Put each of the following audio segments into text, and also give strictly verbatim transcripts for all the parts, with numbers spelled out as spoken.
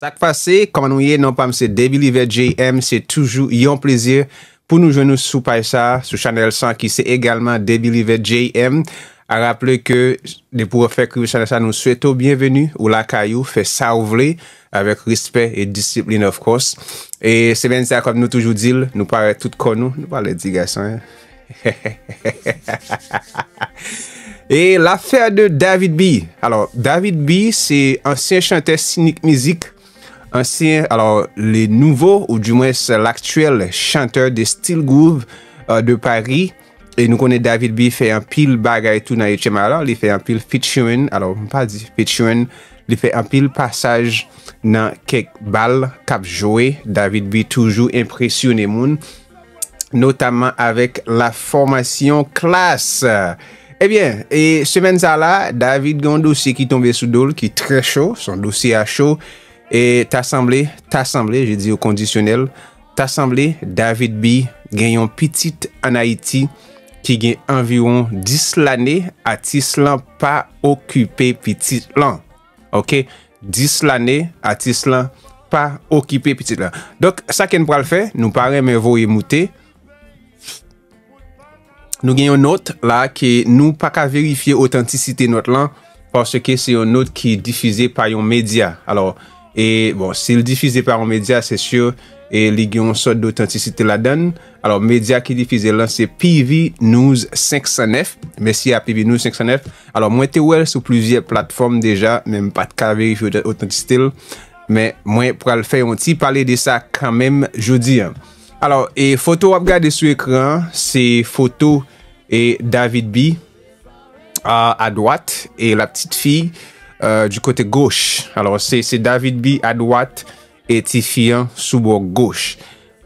Sa k pase, kòman nou ye? Non pa m se Debilivè J M, se toujou yon plezi pou nou jwenn nou sou paj sa, sou chanèl sa ki se egalman Debilivè J M. A raple ke depi w fèk rive chanèl sa, nou swete w byenveni, ou lakay ou, fè sa ou vle, avèk respè e disiplin, of course. E semèn sa, kòm nou toujou di l, nou parèt tout kò nou, nou pa lèd ti gason, en. E lafè de David B. Alò, David B, se ansyen chantè Sinik Mizik, ansyen, alò, le nouveau, ou du moins l'actuel chanteur de Style Groove, euh, de Paris. E nou konnen David B fè anpil bagay tou nan H M I la, li fè anpil featuring, alò, m pa di featuring, li fè anpil pasaj nan kèk bal k ap jwe. David B toujou enpresyone moun, notamman avèk la fòmasyon Klass. Ebyen, e semèn sa la, David gen yon dosye ki tonbe sou do l, ki trè cho, se yon dosye a cho. E ta sanble, ta sanble, je dis au conditionnel, ta sanble David B gen yon pitit ann Ayiti ki gen anviwon dis lane, atis lan pa okipe pitit lan. Oke? Dis lane, atis lan pa okipe pitit lan. Donk, sa ke n pral fè, nou pa renmen voye moute. Nou gen yon nòt la ke nou pa ka verifye otantisite nòt lan, paske se yon nòt ki difize pa yon medya. Alò, e, bon, si l difize pa yon medya, se si, e, li gen yon sòt dotantisite ladan l. Alò, medya ki difize l lan, se P V News senk san nèf. Mèsi a P V News senk san nèf. Alò, mwen te wè l sou plizyè platfòm deja, men m pa t ka verifye otan-, otantisite l. Men mwen pral fè yon ti pale de sa kanmenm jodi a. Alò, e foto w ap gade sou ekran an, se foto e David B, a, a dwat, e la petite fille, euh, du côté gauche. Alò, se, se David B a dwat e tifi an sou bò goch.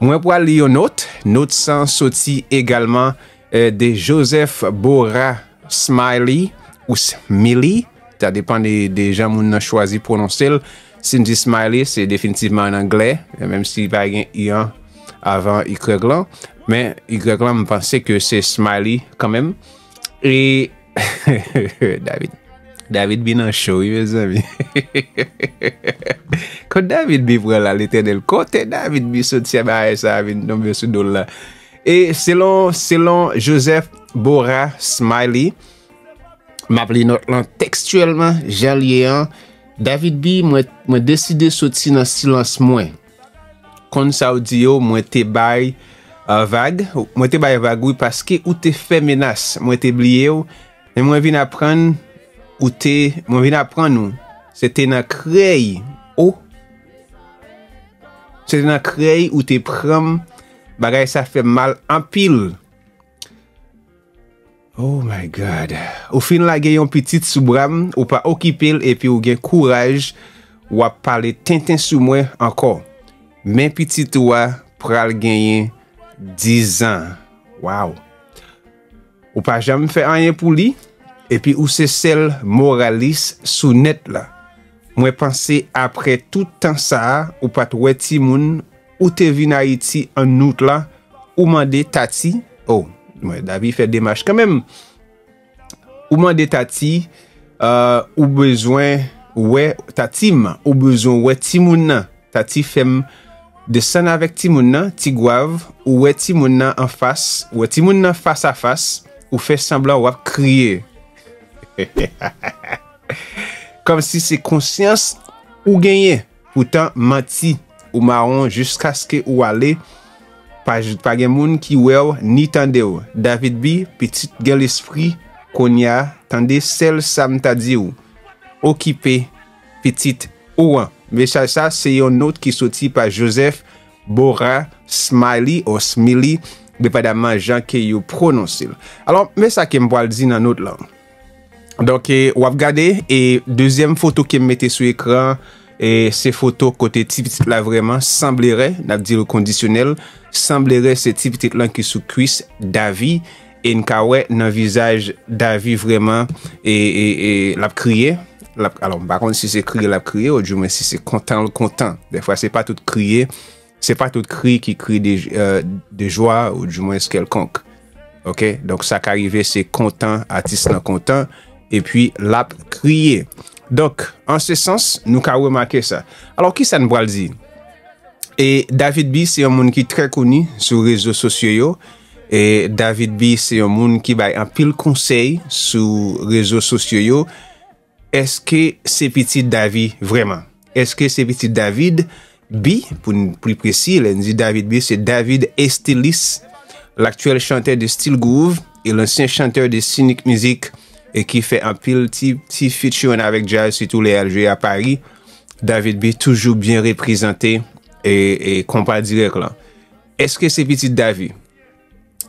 Mwen pral li yon nòt. Nòt sa soti egalman, euh, de Joseph Bora Smiley ou Smiley. Sa depann de, de jan moun nan chwazi pwononse l. Si n di Smiley, se definitivman an anglè, menm si pa gen i an avan Y lan. Men Y lan, m panse ke se Smiley kanmenm. E David, David B nan cho, wi, mezanmi. Kot David B pran la, Letènèl? Kote David B soti a bagay sa a vin tonbe sou do l la? E selon, selon Joseph Bora Smiley, m ap li nòt lan tekstyèlman, jan l ye an. David B, mwen, mwen deside soti nan silans mwen. Konn sa w di yo, mwen te bay, euh, vag. Mwen te bay vag, wi, paske ou te fè menas. Mwen te bliye w. Men mwen vin aprann ou te, mwen vin aprann ou. Se te nan krèy, o. Se te nan krèy ou te pran m. Bagay sa fè m mal anpil. Oh my God. Ou fin lage yon pitit sou bra m, ou pa okipe l, epi ou gen kouraj, w ap pale tenten sou mwen ankò. Men pitit ou a pral genyen dizan. Waw. Ou pa janm fè anyen pou li, epi ou se sèl moralis sou nèt la. Mwen panse apre tout tan sa a, ou pa t wè timoun, ou te vin Ayiti an out la, ou mande Tati, oh, mwen, David fè demach kanmenm. Ou mande Tati, euh, ou bezwen wè Tati m, ou bezwen wè timoun nan. Tati fè m desann avèk timoun nan, Ti Gwav, ou wè timoun nan anfas, ou wè timoun nan fas a fas, ou fè sanblan w ap kriye. Kòmsi se konsyans ou genyen. Poutan, manti, ou mawon jiskaske ou ale. Pa, pa gen moun ki wè w ni tande w. David B, pitit gen lespri, kounye a, tande sèl sa m ta di w. Okipe pitit ou an. Mesaj sa, se yon nòt ki soti pa Joseph Bora Smiley, ou Smiley, depandamman jan ke yo pwononse l. Alò, men sa ke m pral di nan nòt lan. Donk, e, w ap gade, e dezyèm foto ke m mete sou ekran, e se foto kote ti pitit la vrèman sanblere, n ap di l kondisyonèl, sanblere se ti pitit lan ki sou kwis Davi, e n ka wè nan vizaj Davi vrèman, e, e, e l ap kriye, l ap, alò, m pa konn si se kriye l ap kriye, ou di mwen si se kontan l kontan. Dèfwa, se pa tout kriye, se pa tout kri ki kri de, euh, de jwa, ou di mwen kèlkonk. Oke? Donk, sa ka rive, se kontan, atis lan kontan, epi l ap kriye. Donk, an se sans, nou ka remake sa. Alò, kisa n pral di? E David B se yon moun ki trè koni sou rezo sosyo yo. E David B se yon moun ki bay anpil konsèy sou rezo sosyo yo. Èske se pitit Davi vrèman? Èske se pitit David B, pou n pli presi, lè n di David B, se David Estelis, l'actuel chanteur de Style Groove et l'ancien chanteur de Scénic Music, e ki fè anpil ti, ti featuring avèk djaz, sitou lè y al jwe a Pari. David B toujou byen reprezante e, e konpa dirèk lan. Èske se pitit Davi?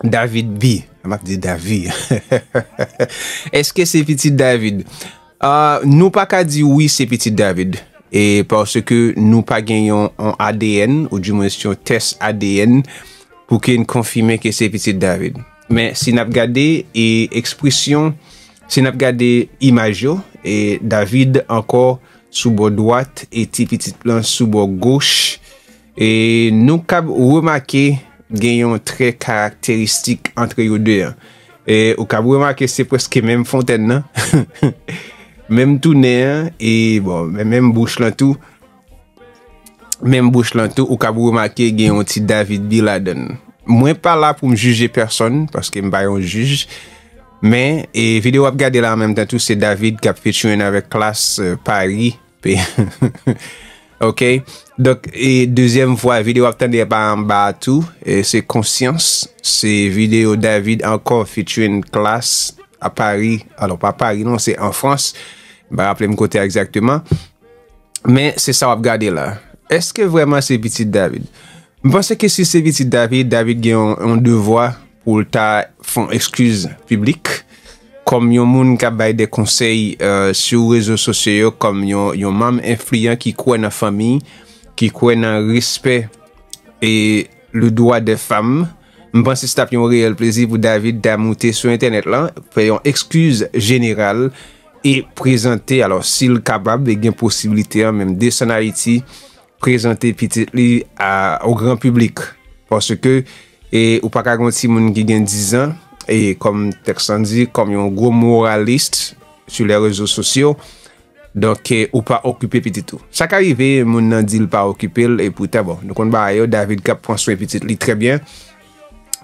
David B. M ap di Davi. Èske se pitit David? Ah, nou pa ka di wi se pitit David. E paske nou pa gen yon, yon A D N, ou di mwens yon tès A D N, pou ke n konfime ke se pitit David. Men si n ap gade e ekspresyon, si n ap gade imaj yo, e David ankò sou bò dwat e ti pitit lan sou bò goch. E nou kab remake gen yon trè karakteristik antre yo de an. E ou kab remake se prèske menm fontèn nan, menm tounen an, e bon, men menm bouch lan tou, menm bouch lan tou, ou kab remake gen yon ti David B ladan l. Mwen pa la pou m jije pèsonn, paske m pa yon jij, men e videyo w ap gade la an menm tan tou, se David k ap featuring avèk Klass, euh, Paris. Pe- Ok. Donk, e dezyèm vwa, videyo w ap tande pa anba a tou, e se Konsyans. Se videyo David ankò featuring Klass a Pari. Alò, pa Pari non, se an Frans. M pa raple m kote a egzakteman. Men se sa w ap gade la. Èske vrèman se pitit David? M panse ke si se pitit David, David gen yon, yon devwa pou l ta fè yon eskiz piblik. Kòm yon moun k ap bay de konsèy, euh, sou rezo sosyo yo, kòm yon, yon manm enfliyan ki kwè nan fanmi, ki kwè nan respè e le droit des femmes, m panse se t ap yon reyèl plezi pou David ta moute sou entènèt lan, fè yon eskiz jeneral e prezante, alò, si l kapab e gen posiblite an, menm desann Ayiti, prezante pitit li a, o gran piblik. Paske, e, ou pa ka gen yon timoun ki gen diz an, e kòm tèks lan di, kòm yon gwo moralis sou lè rezo sosyo. Donk, e, ou pa okipe pitit ou. Sa ka rive, moun nan di l pa okipe l, e poutan, bon, nou konn bagay yo, David k ap pran swen pitit li trè byen.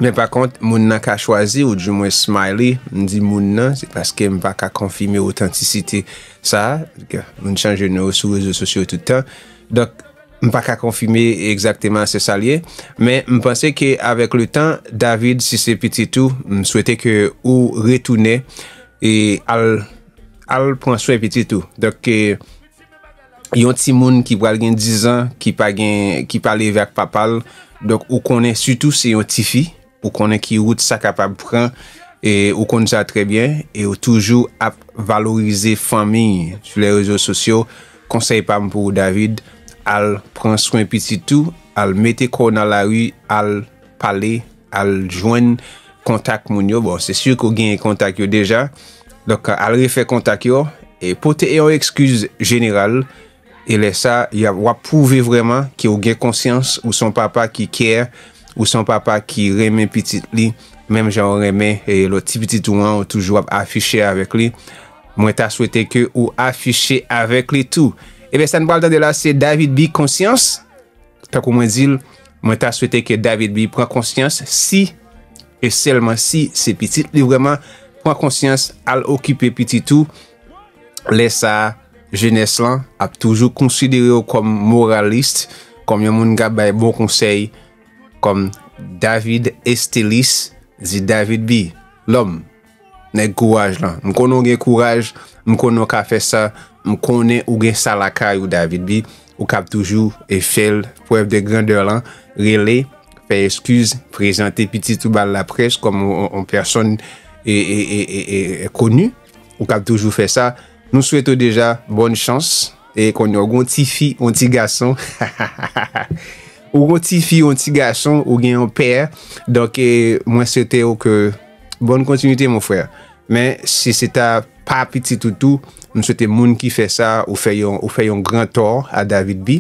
Men pa kont, moun nan ka chwazi, ou di mwen smiley, m di moun nan, se paske m pa ka konfime otantisite sa, ke moun chanje non yo sou rezo sosyo tout tan. Donk, m pa ka konfime egzakteman se sa l ye, men m panse ke avèk le tan, David, si se pitit ou, m swete ke ou retounen e al, al pran swen pitit ou. Donk, e, yon timoun ki pral gen diz an, ki pa gen, ki pa leve ak papa l, donk ou konnen sitou se yon tifi, ou konnen ki wout sa kapab pran, e ou konn sa trè byen, e ou toujou ap valorize fanmi sou lè rezo sosyo. Konsèy pa m pou ou, David, al pran swen pitit ou, al mete kò w nan lari, al pale, al jwenn kontak moun yo. Bon, se si ke w genyen kontak yo deja. Donk, al refè kontak yo, e pote yon eskiz jeneral, e lè sa, y ap, w ap pwouve vrèman ke w gen konsyans, ou se yon papa ki care, ou se yon papa ki renmen pitit li, menm jan w renmen, e, lòt ti pitit ou an, ou toujou ap afiche avèk li. Mwen ta swete ke ou afiche avèk li tou. Ebyen, sa n pral tande la, se David B Konsyans. Tankou mwen di l, mwen ta swete ke David B pran konsyans, si e sèlman si se pitit li vrèman, pran konsyans, al okipe pitit ou. Lè sa, jenès lan ap toujou konsidere w kòm moralis, kòm yon moun k ap bay bon konsèy, kòm David Estelis di David B, lòm, nèg kouraj lan. M konnen w gen kouraj, m konnen w ka fè sa, m konnen ou gen sa lakay ou, David B. Ou kab toujou e fè l prèv de grandè lan, rele, fè eskiz, prezante pitit ou ba laprès kòm yon, yon pèsonn e, e, e, e, e koni. Ou kab toujou fè sa. Nou swete w deja bòn chans. E konnen w gon ti fi, yon ti gason. Ou gon ti fi, yon ti gason, ou gen yon pè. Donk, e, mwen swete w ke bòn kontinite, mon frè. Men, si se ta pa pitit ou tou, m swete moun ki fè sa, ou fè yon, ou fè yon gran tò a David B.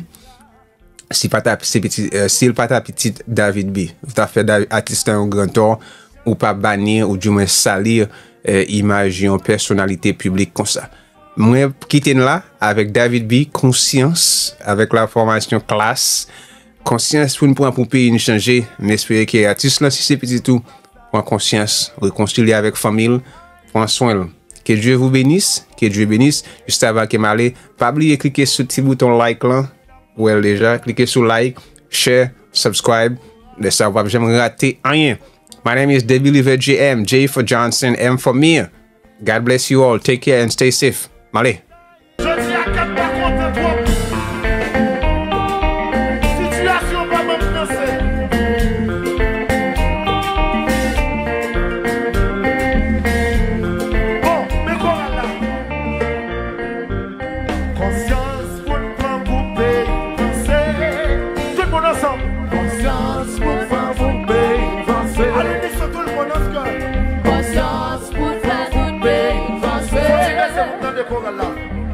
Si pa ta, se pitit, e, si l pa ta pitit David B, ou ta fè Davi-, atis lan yon gran tò, ou pa bani, ou di mwen sali eh, imaj yon pèsonalite piblik konsa. Mwen kite n la avèk David B, Konsyans, avèk la fòmasyon Klass. Konsyans pou n pran pou peyi n chanje. M espere ke atis lan, si se pitit ou, pran konsyans, rekonsilye avèk fanmi l, pran swen l. Que Dieu vous bénisse, que Dieu bénisse. Jis avan ke m ale, pa bliye klike sou ti bouton like lan, ou wè l deja, klike sou like, share, subscribe. Lè sa, w p ap janm rate anyen. My name is The Believer J M, J for Johnson, M for Mir. God bless you all. Take care and stay safe. M ale. Jodi a, kat pa kontan twòp. Sitiyasyon pa menm danse. Bon, men koral la. Konsyans pou n pran pou peyi vanse. Tout moun ansanm. Konsyans pou n pran pou peyi vanse. Allez, descend tout le monde, let's go. Konsyans pou n fè tout peyi vanse. Fò ti bese pou n tande koral la.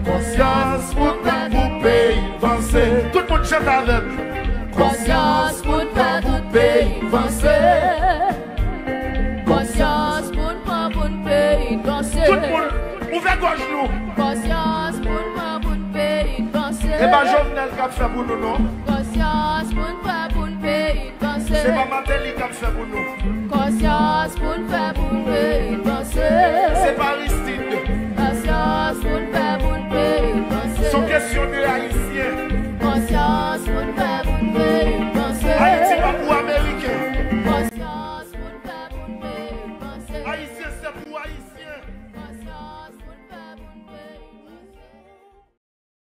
Konsyans pou n pran pou peyi vanse. Tout moun chante avè m. Konsyans pou n fè tout peyi vanse. Konsyans pou n pran pou n peyi n vanse. Tout moun, ouvè gòj nou. Konsyans pou n pran pou n peyi n vanse. E pa Jovenel k ap fè pou nou, non. Konsyans pou n pran pou n peyi n vanse. Se pa Martelly k ap fè pou nou. Konsyans pou